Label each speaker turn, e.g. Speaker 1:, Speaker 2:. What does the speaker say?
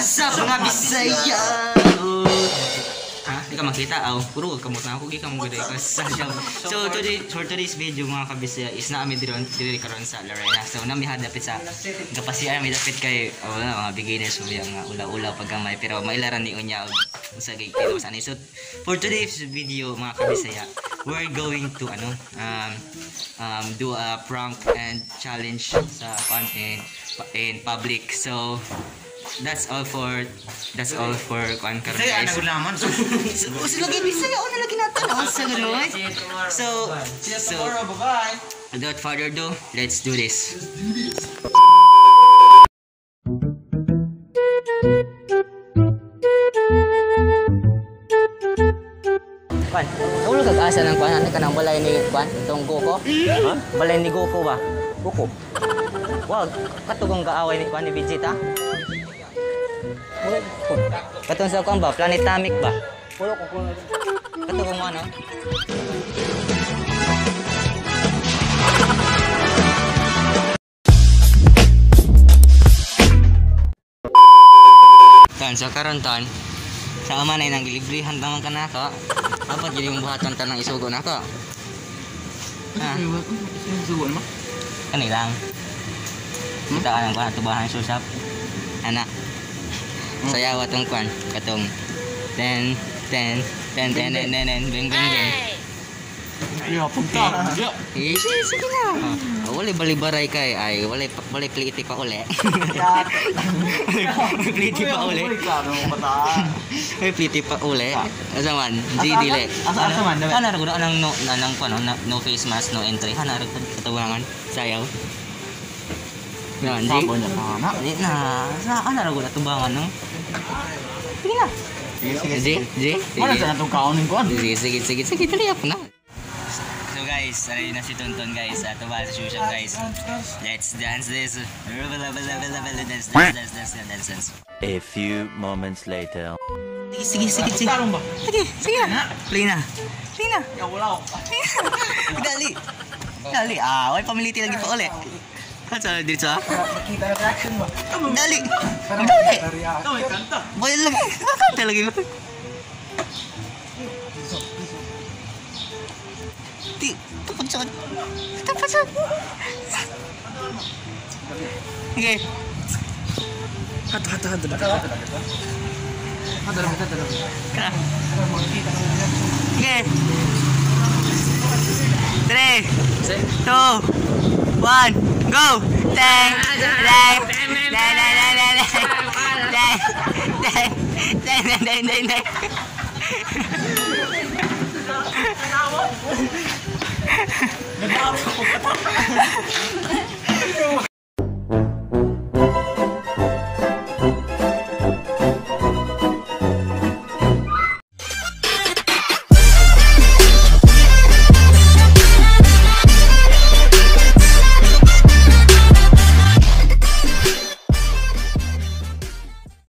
Speaker 1: What's up, mga Bisaya? Ha? Di ka makita? Aw, puro kamot na ako. Gi ka mo gud ko. So today, for today's video, mga kabisaya, is naami diri karon sa Larena. So nami hadapit sa gapasian mi dapit kay oh, wala, mga beginners uya nga ula-ula paggamay pero mailaran ni unya og unsa gay kilo sa ani. So for today's video, mga kabisaya, we're going to ano do a prank and challenge sa fun in public. So that's all for kuan karon, guys.
Speaker 2: Ano
Speaker 1: So, lagi Bisaya ona lagi nato na sa ganoy. So
Speaker 2: See you tomorrow, bye-bye.
Speaker 1: Without further ado, let's do this. Kwan, kaulo kag asa ng kwan, ano kanang balay ni kwan, itong Goku? Ha? Balay ni Goku ba? Goku. Wag, katugong kaaway ni kwan ni Vegeta. Katong sa kwan ba, Planet Namek ba?
Speaker 2: Wala ko kung
Speaker 1: Katugong ano? Tan, so karon tan, sa ama na nang gilibrihan taman ka nako. Dapat gid yung buhaton tanang isugo nako. Ha?
Speaker 2: Sugo naman.
Speaker 1: Kani lang. Kita anang kuan tubahan susap. Ana. Sayaw atong kuan katong 10 10 10 10 10 10 bing bing bing.
Speaker 2: Ya, punta. Ya.
Speaker 1: Eh, sige na. Oh, wala balibaray kay ay wala wala pliti pa uli. May pliti pa uli.
Speaker 2: Klaro mo bata.
Speaker 1: May pliti pa uli. Asa man? G dili.
Speaker 2: Asa man, dali.
Speaker 1: Ana ra gud anang no anang kuan no, no face mask, no entry. Ana ra gud katawangan. Sayaw. Yan, G.
Speaker 2: Sabo niya ka na.
Speaker 1: Di na. Sa ana ra gud atubangan no. Sige na.
Speaker 2: Sige, sige.
Speaker 1: G, G.
Speaker 2: Wala sa natong kaonin ko.
Speaker 1: Sige, sige, sige, sige, dali ako na. So guys, ready na si Tonton, guys. Ato ba sa shoe shop, guys. Let's dance this. Dance, dance, dance, dance, dance, dance.
Speaker 3: A few moments later.
Speaker 1: Sige, sige, sige.
Speaker 2: Tarong ba?
Speaker 1: Sige, sige na. Play na. Play na.
Speaker 2: Ya, wala ko.
Speaker 1: Dali. Dali. Ah, way pamiliti lagi pa uli. Asa dito ah?
Speaker 2: Makita na reaction ba?
Speaker 1: Dali. Dali.
Speaker 2: Ito, may kanta.
Speaker 1: Boy lagi. Kanta lagi. Di, tapos sa. Tapos sa. Okay.
Speaker 2: Hato, hato, hato. Hato, hato, hato.
Speaker 1: Okay. 3, 2, 1, go! Tang! Tang! Tang! Tang! Tang! Tang! Tang! Tang! Tang! Tang! Tang! Tang!